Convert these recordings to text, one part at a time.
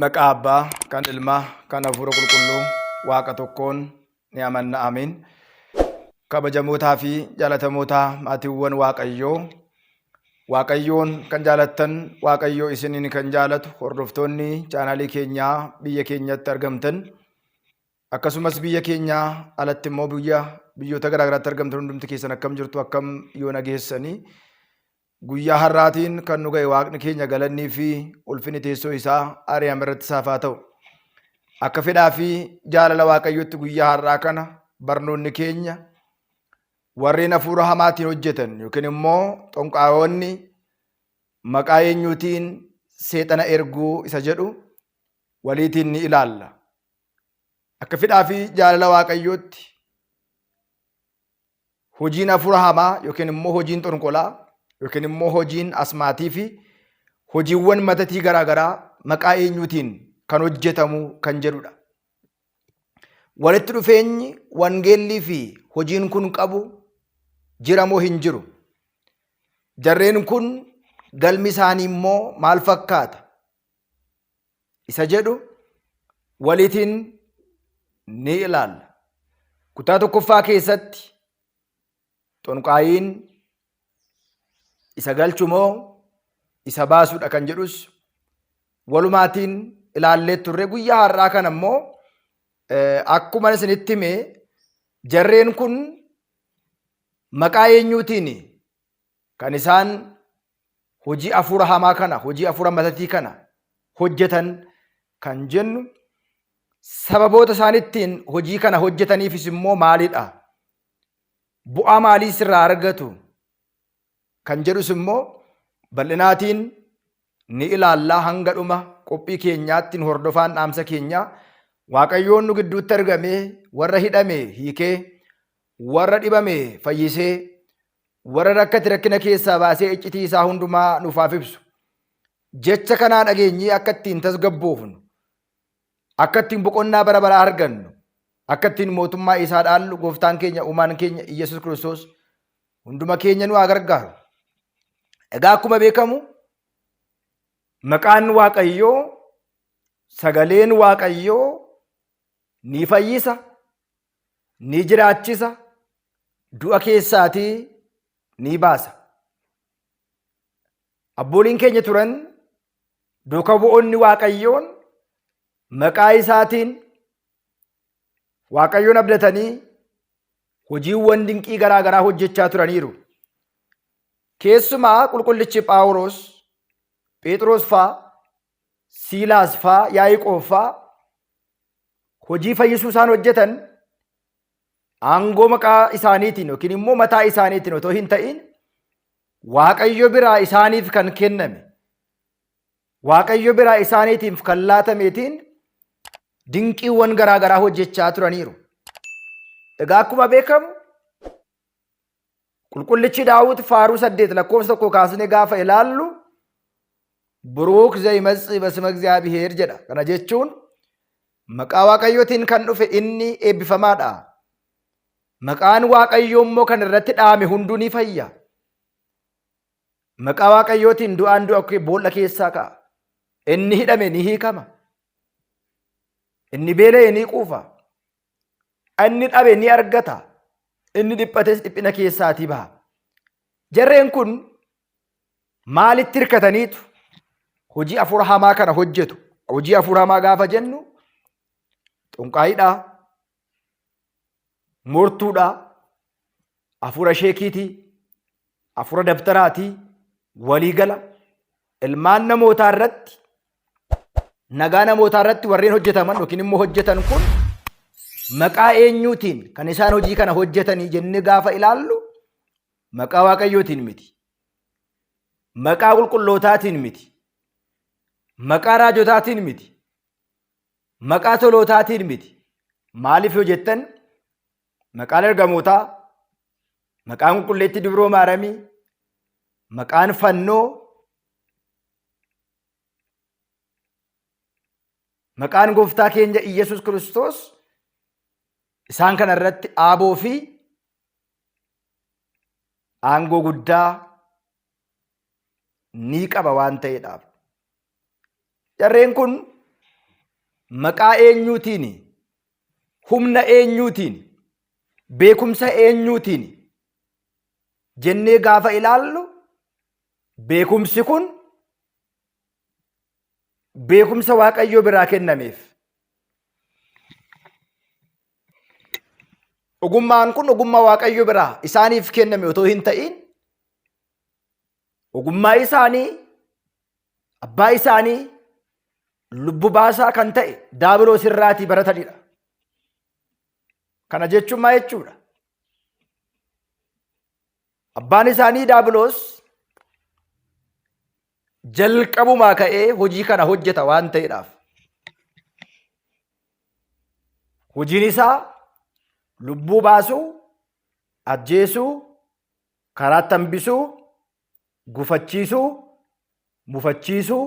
Maqaa Abbaa, kan Ilmaa, kan Hafuura Qulqulluu, Waaqa tokkoon ni amanna. Ameen. Kabajamootaa fi jaalatamootaa maatiiwwan Waaqayyoo, Waaqayyoon kan jaalattan, Waaqayyoo isiniin kan jaalatu, hordoftoonni chaanaalii keenyaa biyya keenyatti argamtan, akkasumas biyya keenyaa alatti immoo biyyoota garaa garaatti argamtan hundumti keessan akkam jirtu, akkam yoo nageessanii? Guyyaa har'aatiin kan nu ga'e Waaqni keenya galannii fi ulfinni teessoo isaa ari'ama irratti isaaf haa ta'u. Akka fedhaa fi jaalala Waaqayyootti guyyaa har'aa kana barnoonni keenya warreen hafuura hamaatiin hojjetan yookiin immoo xonqaayoonni maqaa eenyuutiin seexana erguu isa jedhu waliitiin ni ilaalla. Akka fedhaa fi jaalala Waaqayyootti hojiin hafuura hamaa yookiin immoo hojiin xonqolaa yookiin immoo hojiin asmaatii fi hojiiwwan matatii garaa garaa maqaa eenyuutiin kan hojjetamu kan jedhudha. Walitti dhufeenyi wangeellii fi hojiin kun qabu jira moo hin jiru? Jarreen kun galmi isaanii immoo maal fakkaata? Isa jedhu waliitiin ni ilaalla. Kutaa tokkoffaa keessatti xonqaayiin isa galchu moo isa baasuudha kan jedhus walumaatiin ilaallee turre. Guyyaa har'aa kana immoo akkuma isinitti hime jarreen kun maqaa eenyuutiin kan isaan hojii hafuura hamaa kana, hojii hafuura matatii kana hojjetan kan jennu, sababoota isaan ittiin hojii kana hojjetaniifis immoo maalidha? Bu'aa maaliis irraa argatu? Kan jedhus immoo bal'inaatiin ni ilaallaa. Hanga dhuma qophii keenyaatti nu hordofaan dhaamsa keenyaa. Waaqayyoon nu gidduutti argamee warra hidhame hiikee, warra dhibame fayyisee, warra rakkate rakkina keessaa baasee iccitii isaa hundumaa nuuf haa ibsu. Jecha kanaa dhageenyee akka ittiin tasgabboofnu, akka ittiin boqonnaa bara baraa argannu, akka ittiin mootummaa isaa dhaallu gooftaan keenya uumaan keenya Iyyasuus Kiristoos hunduma keenya nu haa gargaaru. Egaa akkuma beekamu maqaan Waaqayyoo, sagaleen Waaqayyoo ni fayyisa, ni jiraachisa, du'a keessaatii ni baasa. Abbooliin keenya turan duuka bu'oonni Waaqayyoon maqaa isaatiin Waaqayyoon abdatanii hojiiwwan dinqii garaa garaa hojjechaa turaniiru. Keessumaa qulqullichi Phaawulos, Phexros faa, Siilaas faa, Yaa'iqoob faa hojii fayyisuu isaan hojjetan aangoo maqaa isaaniitiin yookiin immoo mataa isaaniitiin otoo hin ta'in Waaqayyo biraa isaaniif kan kenname, Waaqayyo biraa isaaniitiif kan laatameetiin dinqiiwwan garaa garaa hojjechaa turaniiru. Egaa akkuma beekamu qulqullichi Daawit Faaruu 8 lakkoofsa 1 kaasnee gaafa ilaallu Buruuk zayimatsi basima Egzaabiheer jedha. Kana jechuun maqaa Waaqayyootiin kan dhufe inni eebbifamaadha. Maqaan Waaqayyoo immoo kan irratti dhaame hunduu ni fayya. Maqaa Waaqayyootiin du'aan du'a boolla keessaa ka'a. Inni hidhame ni hiikama. Inni beela'e ni quufa. Inni dhabe ni argata. Inni dhiphates dhiphina keessaatii baha. Jarreen kun maalitti hirkataniitu hojii hafuura hamaa kana hojjetu? Hojii hafuura hamaa gaafa jennu xonqaayiidha, mortuudha, hafuura sheekiitii, hafuura dabtaraatii, waliigala ilmaan namootaa irratti, nagaa namootaa irratti warreen hojjetaman yookiin immoo hojjetan kun maqaa eenyuutiin kan isaan hojii kana hojjetanii jennee gaafa ilaallu maqaa Waaqayyootiin miti. Maqaa qulqullootaatiin miti. Maqaa raajotaatiin miti. Maqaa tolootaatiin miti. Maaliif yoo jettan maqaan ergamootaa, maqaan qulqulleettii Dubroo Maaramii, maqaan fannoo, maqaan gooftaa keenya Iyyasuus Kiristoos isaan kana irratti aaboo fi aangoo guddaa ni qaba waan ta'eedhaaf. Jarreen kun Maqaa eenyuutiin? Humna eenyuutiin? Beekumsa eenyuutiin? Jennee gaafa ilaallu beekumsi kun beekumsa Waaqayyoo biraa kennameef. Ogummaan kun ogummaa Waaqayyoo biraa isaaniif kenname otoo hin ta'in ogummaa isaanii abbaa isaanii lubbu baasaa kan ta'e daabiloos irraatii baratanidha. Kana jechuun maa jechuudha? Abbaan isaanii daabiloos jalqabumaa ka'ee hojii kana hojjeta waan ta'eedhaaf. Hojiin isaa lubbuu baasuu, ajjeesuu, karaatti hambisuu, gufachiisuu, mufachiisuu,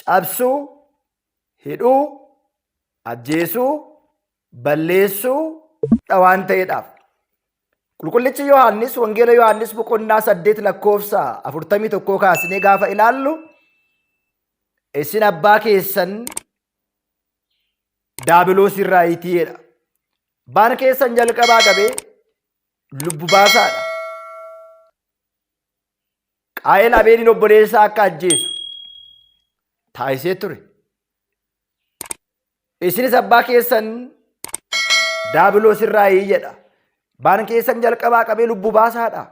cabsuu, hidhuu, ajjeesuu, balleessuu dha waan ta'eedhaaf. Qulqullichi Yohaannis Wangeela Yohaannis boqonnaa 8 lakkoofsa 41 kaasnee gaafa ilaallu isin abbaa keessan daabiloos irraa hiitiyeedha. Abbaan keessan jalqabaa qabee lubbu baasaadha. Qaayel Abeeliin obboleessa akka ajjeesu taasisee ture. Isinis abbaa keessan daabiloos irraa jedha. Abbaan keessan jalqabaa qabee lubbuu baasaadha.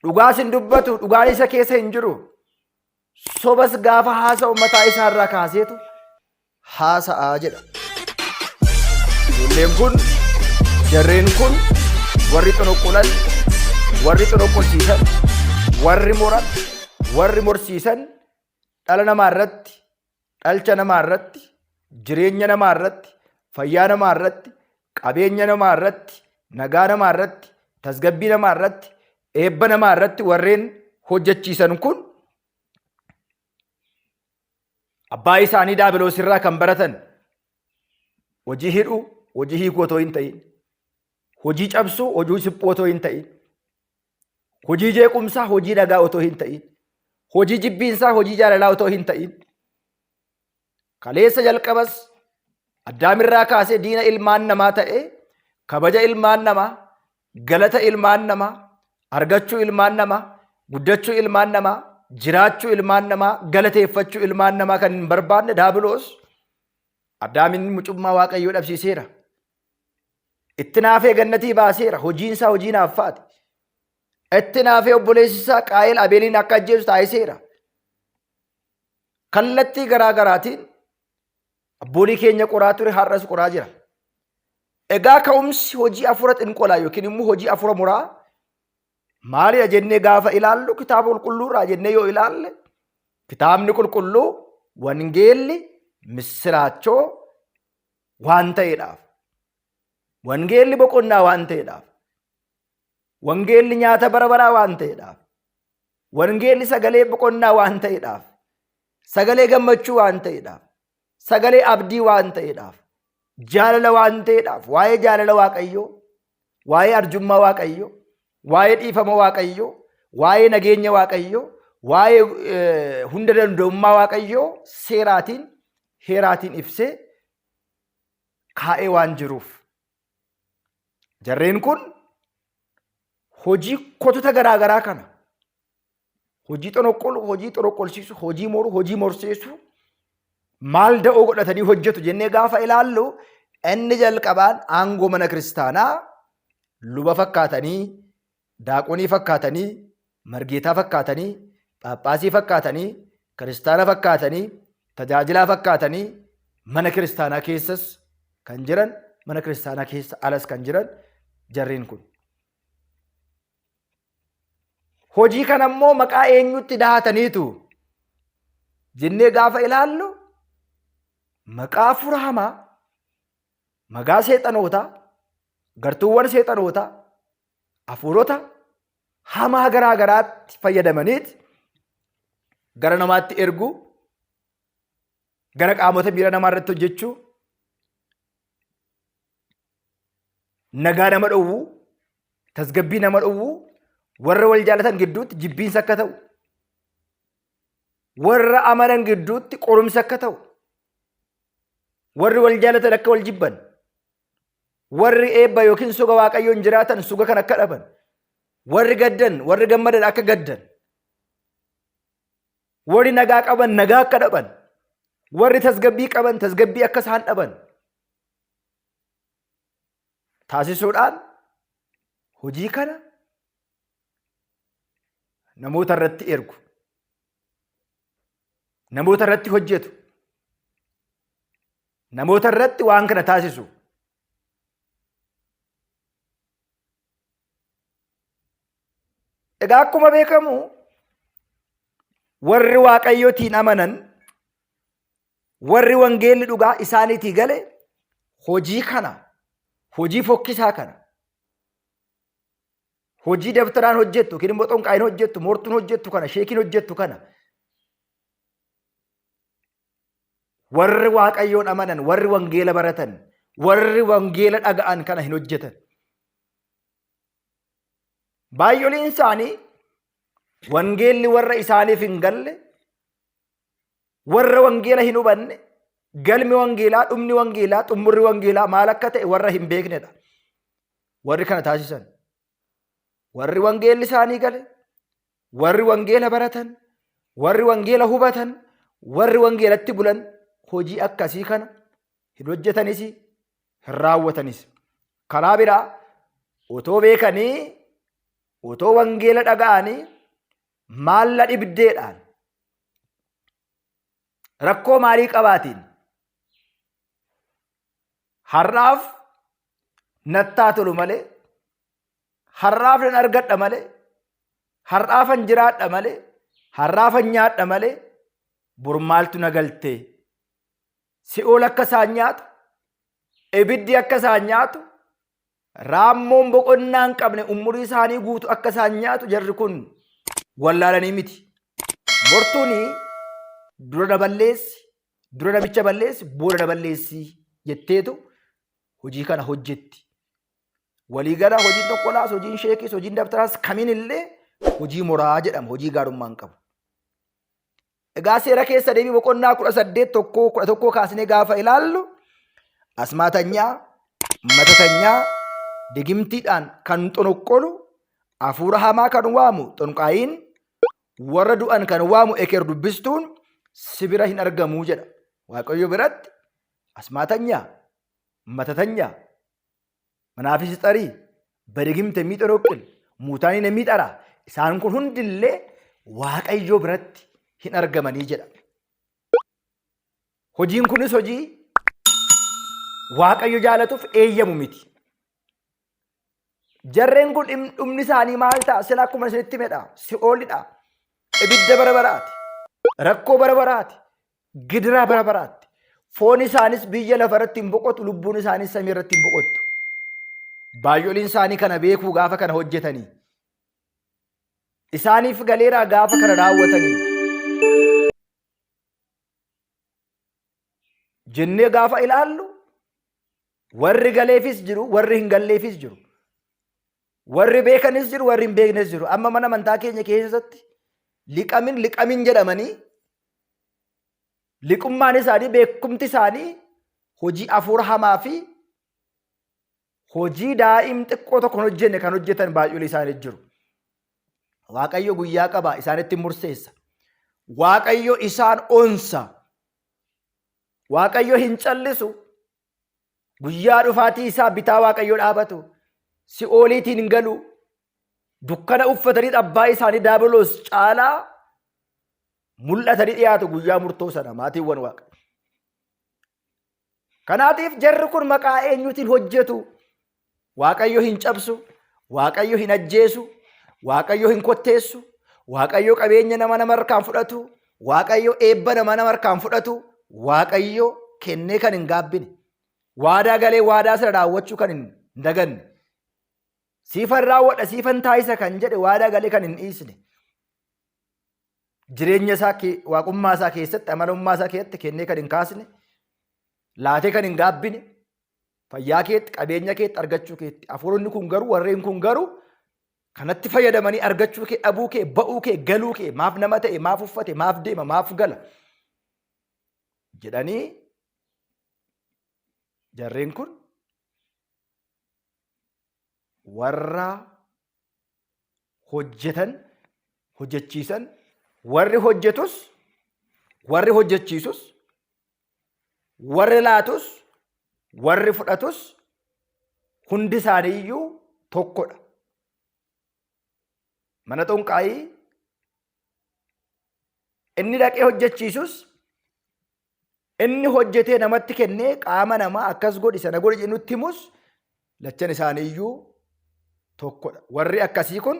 Dhugaas hin dubbatu, dhugaan isa keessa hin jiru. Sobas gaafa haasa'u mataa isaarraa kaaseetu haasa'aa jedha. Ijoolleen kun, jarreen kun, warri xonoqqolan, warri xonoqqolsiisan, warri moran, warri morsiisan dhala namaa irratti, dhalcha namaa irratti, jireenya namaa irratti, fayyaa namaa irratti, qabeenya namaa irratti, nagaa namaa irratti, tasgabbii namaa irratti, eebba namaa irratti warreen hojjechiisan kun abbaa isaanii daabiloos irraa kan baratan hojii hidhuu, hojii hiikuu otoo hin ta'in, hojii cabsuu, hojii siphuu otoo hin ta'in, hojii jeequmsaa, hojii dhagaa otoo hin ta'in, hojii jibbiinsaa, hojii jaalalaa otoo hin ta'in, kaleessa jalqabas addaamirraa kaasee diina ilmaan namaa ta'ee kabaja ilmaan namaa, galata ilmaan namaa, argachuu ilmaan namaa, guddachuu ilmaan namaa, jiraachuu ilmaan namaa, galateeffachuu ilmaan namaa kan hin barbaanne daabiloos addaamin mucummaa waaqayyoo dhabsiiseera. Itti naafee gannatii baaseera. Hojiin isaa hojii naaffaati. Itti naafee obboleessi isaa Qaayel Abeeliin akka ajjeesu taasiseera. Kallattii garaa garaatiin abboolii keenya qoraa ture har'as qoraa jira. Egaa ka'umsi hojii hafuura xinqolaa yookiin immoo hojii hafuura muraa maalidha jennee gaafa ilaallu kitaaba qulqulluurraa jennee yoo ilaalle kitaabni qulqulluu wangeelli missiraachoo waan ta'eedhaaf. Wangeelli boqonnaa waan ta'eedhaaf. Wangeelli nyaata bara baraa waan ta'eedhaaf. Wangeelli sagalee boqonnaa waan ta'eedhaaf. Sagalee gammachuu waan ta'eedhaaf. Sagalee abdii waan ta'eedhaaf. Jaalala waan ta'eedhaaf. Waa'ee jaalala Waaqayyoo, waa'ee arjummaa Waaqayyoo, waa'ee dhiifama Waaqayyoo, waa'ee nageenya Waaqayyoo, waa'ee hunda danda'ummaa Waaqayyoo seeraatiin, heeraatiin ibsee kaa'ee waan jiruuf. Jarreen kun hojii kotota garaa garaa kana hojii xonoqqolu, hojii xonoqqolsiisu, hojii moru, hojii morsiisu maal da'oo godhatanii hojjetu jennee gaafa ilaallu inni jalqabaan aangoo mana kiristaanaa luba fakkaatanii, daaqonii fakkaatanii, margeetaa fakkaatanii, phaaphaasii fakkaatanii, kiristaana fakkaatanii, tajaajilaa fakkaatanii mana kiristaanaa keessas kan jiran, mana kiristaanaa keessa alas kan jiran jarreen kun. Hojii kana immoo maqaa eenyutti dahataniitu jennee gaafa ilaallu maqaa hafuura hamaa, maqaa seexanootaa, gartuuwwan seexanootaa, hafuurota hamaa garaa garaatti fayyadamaniiti gara namaatti erguu, gara qaamota miira namaa irratti hojjechuu, nagaa nama dhowwuu, tasgabbii nama dhowwuu, warra wal jaalatan gidduutti jibbiinsa akka ta'u, Warra amanan gidduutti qorumsi akka ta'u, warri wal jaalatan akka wal jibban, warri eebba yookiin suga Waaqayyoon jiraatan suga kan akka dhaban, warri gaddan, warri gammadan akka gaddan, warri nagaa qaban nagaa akka dhaban, warri tasgabbii qaban tasgabbii akka isaan dhaban taasisuudhaan hojii kana namoota irratti ergu. Namoota irratti hojjetu. Namoota irratti waan kana taasisu. Egaa akkuma beekamu warri Waaqayyootiin amanan warri wangeelli dhugaa isaaniitii gale hojii kana hojii fokkisaa kana hojii dabtaraan hojjettu yookiin immoo xonqaayin hojjettu moortuun hojjettu kana sheekiin hojjettu kana warri Waaqayyoon amanan warri wangeela baratan warri wangeela dhaga'an kana hin hojjetan. Baay'oliin isaanii wangeelli warra isaaniif hin galle warra wangeela hin hubanne galmi wangeelaa dhumni wangeelaa xumurri wangeelaa maal akka ta'e warra hin beeknedha. Warri kana taasisan warri wangeelli isaanii gale warri wangeela baratan warri wangeela hubatan warri wangeelatti bulan hojii akkasii kana hin hojjetanis hin raawwatanis. Karaa biraa otoo beekanii otoo wangeela dhaga'anii maalla dhibdeedhaan rakkoo maalii qabaatiin har'aaf nattaa tolu malee har'aaf nan argadha malee har'aafan jiraadha malee har'aafan nyaadha malee bor maaltu na galtee si'ool akka isaan nyaatu ibiddi akka isaan nyaatu Raammoon boqonnaa hin qabne umurii isaanii guutuu akka isaan nyaatu jarri kun wallaalanii miti. Mortuun dura na balleessi, dura namicha balleessi, booda na balleessi jetteetu hojii kana hojjetti. Waliigala hojiin tokkolaas, hojiin sheekiis, hojiin dabtaraas kamiin illee hojii moraa jedhama, hojii gaarummaa hin qabu. Egaa seera keessa deebii boqonnaa 18 tokkoo 11 kaasnee gaafa ilaallu asmaatanyaa, matatanyaa, digimtiidhaan kan xonoqqolu, hafuura hamaa kan waamu xonqaayiin, warra du'an kan waamu eker dubbistuun si bira hin argamuu jedha. Waaqayyo biratti asmaatanyaa, matatanyaa, manaafis xarii, በድግምት የሚጠነቁል muutaaniin የሚጠራ isaan kun hundillee Waaqayyo biratti hin argamanii jedha. Hojiin kunis hojii Waaqayyo jaalatuuf eeyyamu miti. Jarreen kun dhumni isaanii maal ta'a? Sila akkuma isinitti himedha. Si'oolidha. Ibidda bara baraati. Rakkoo bara baraati. Gidiraa bara baraatti. Foon isaanis biyya lafa irratti hin boqotu, lubbuun isaanis samii irratti hin boqottu. Baay'oliin isaanii kana beekuu gaafa kana hojjetanii. Isaaniif galeeraa gaafa kana raawwatanii. Jennee gaafa ilaallu warri galeefis jiru, warri hin galleefis jiru. Warri beekanis jiru, warri hin beeknes jiru. Amma mana amantaa keenya keessatti liqamin liqamin jedhamanii liqummaan isaanii beekumti isaanii hojii hafuura hamaa fi hojii daa'im xiqqoo tokko hin hojjenne kan hojjetan baay'olee isaanii jiru. Waaqayyo guyyaa qaba isaanitti murseessa. Waaqayyo isaan onsa. Waaqayyo hin callisu. Guyyaa dhufaatii isaa bitaa Waaqayyoo dhaabatu. Si'ooliitiin hin galu. Dukkana uffatanii abbaa isaanii daabiloos caalaa mul'atanii dhiyaatu guyyaa murtoo sana maatiiwwan Waaqa. Kanaatiif jarri kun maqaa eenyuutiin hojjetu? Waaqayyo hin cabsu, Waaqayyo hin ajjeesu, Waaqayyo hin kotteessu, Waaqayyo qabeenya nama nama harkaan fudhatu, Waaqayyo eebba nama nama harkaan fudhatu, Waaqayyo kennee kan hin gaabbine, waadaa galee waadaa sana raawwachuu kan hin daganne, siifan raawwadha siifan taasisa kan jedhe waadaa galee kan hin dhiisne, jireenya isaa waaqummaa isaa keessatti amanamummaa isaa keessatti kennee kan hin kaasne, laatee kan hin gaabbine, fayyaa keetti, qabeenya keetti, argachuu keetti. Hafuuronni kun garuu, warreen kun garuu Kanatti fayyadamanii argachuu kee, dhabuu kee, ba'uu kee, galuu kee, maaf nama ta'e, maaf uffate, maaf deema, maaf gala jedhanii jarreen kun warra hojjetan hojjechiisan warri hojjetus warri hojjechiisus warri laatus warri fudhatus hundi isaanii iyyuu tokkodha. Mana xonqaayii inni dhaqee hojjechiisus inni hojjetee namatti kennee qaama namaa akkas godhi sana godhi jedhu nutti himus lachan isaanii iyyuu tokkodha. Warri akkasii kun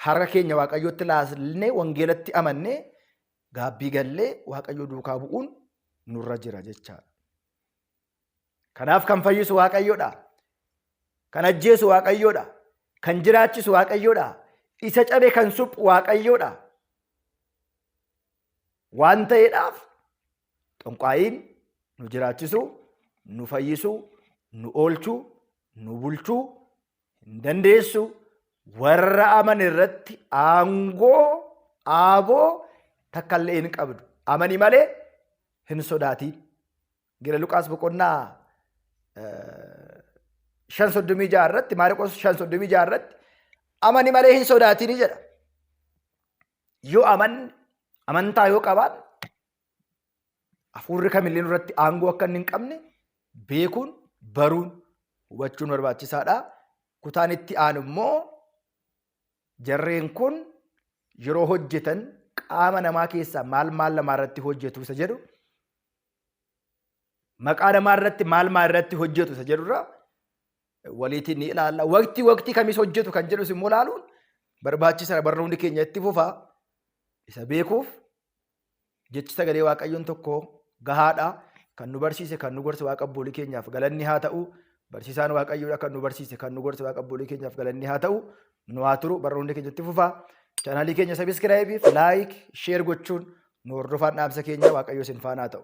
harka keenya Waaqayyootti laasnee wangeelatti amannee gaabbii gallee Waaqayyo duukaa bu'uun nurra jira jechaadha. Kanaaf kan fayyisu Waaqayyoodha. Kan ajjeesu Waaqayyoodha. Kan jiraachisu Waaqayyoodha. Isa cabe kan suphu Waaqayyoodha. Waan ta'eedhaaf xonqaayiin nu jiraachisuu, nu fayyisuu, nu oolchuu, nu bulchuu hin dandeessu. Warra amane irratti aangoo aaboo takka illee hin qabdu. Amani malee hin sodaatiin. Gara Luqaas boqonnaa 5:36 irratti Maarqos 5:36 irratti amani malee hin sodaatiin jedha. Yoo amanne amantaa yoo qabaanne hafuurri kamillee nurratti aangoo akka inni hin qabne beekuun baruun hubachuun barbaachisaadha. Kutaan itti aanu immoo jarreen kun yeroo hojjetan qaama namaa keessaa maal maal namaa irratti hojjetu isa jedhu maqaa namaa irratti maal maal irratti hojjetu isa jedhurra waliitiin ni ilaalla. Waqtii waqtii kamis hojjetu kan jedhus immoo ilaaluun barbaachisaadha. Barnoonni keenya itti fufa. Isa beekuuf jechi sagalee Waaqayyoon tokko gahaadha. Kan nu barsiise kan nu gorse Waaqa abboolii keenyaaf galanni haa ta'u. Barsiisaan Waaqayyoodha kan nu barsiise kan nu gorse Waaqa abboolii keenyaaf galanni haa ta'u. Nu haa turu barnoonni keenya itti fufa. Chaanaalii keenya sabiskiraayibiif like share gochuun nu hordofaan dhaamsa keenya Waaqayyo isin faana haa ta'u.